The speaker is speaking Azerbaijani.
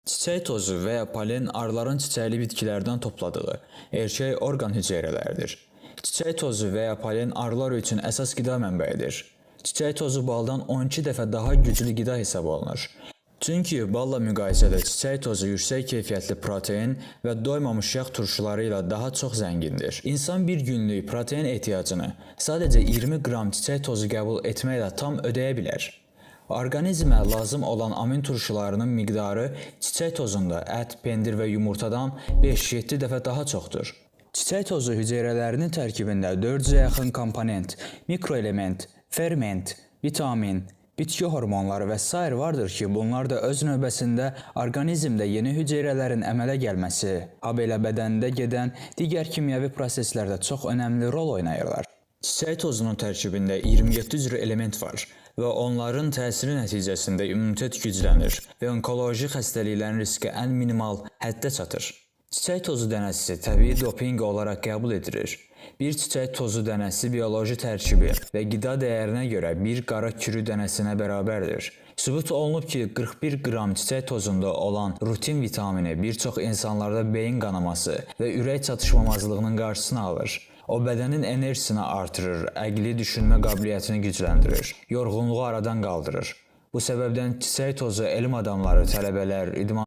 Çiçək tozu və ya polen arıların çiçəkli bitkilərdən topladığı erkək orqan hüceyrələridir. Çiçək tozu və ya polen arılar üçün əsas qida mənbəyidir. Çiçək tozu baldan 12 dəfə daha güclü qida hesab olunur. Çünki balla müqayisədə çiçək tozu yüksək keyfiyyətli protein və doymamış yağ turşuları ilə daha çox zəngindir. İnsan bir günlük protein ehtiyacını sadəcə 20 qram çiçək tozu qəbul etməklə tam ödəyə bilər. Orqanizmə lazım olan amin turşularının miqdarı çiçək tozunda ət, pendir və yumurtadan 5-7 dəfə daha çoxdur. Çiçək tozu hüceyrələrinin tərkibində 400-ə yaxın komponent, mikroelement, ferment, vitamin, bitki hormonları və sair vardır ki, bunlar da öz növbəsində orqanizmdə yeni hüceyrələrin əmələ gəlməsi, habelə bədəndə gedən digər kimyəvi proseslərdə çox önəmli rol oynayırlar. Çiçək tozunun tərkibində 27 cür element var və onların təsiri nəticəsində immunitet güclənir və onkoloji xəstəliklərin riski ən minimal həddə çatır. Çiçək tozu dənəsi təbii dopinq olaraq qəbul edilir. Bir çiçək tozu dənəsi bioloji tərkibi və qida dəyərinə görə bir qara kürü dənəsinə bərabərdir. Sübut olunub ki, 41 qram çiçək tozunda olan rutin vitamini bir çox insanlarda beyin qanaması və ürək çatışmamazlığının qarşısını alır. O bədənin enerjisini artırır, əqli düşünmə qabiliyyətini gücləndirir, yorğunluğu aradan qaldırır. Bu səbəbdən çiçək tozu elm adamları, tələbələr, idman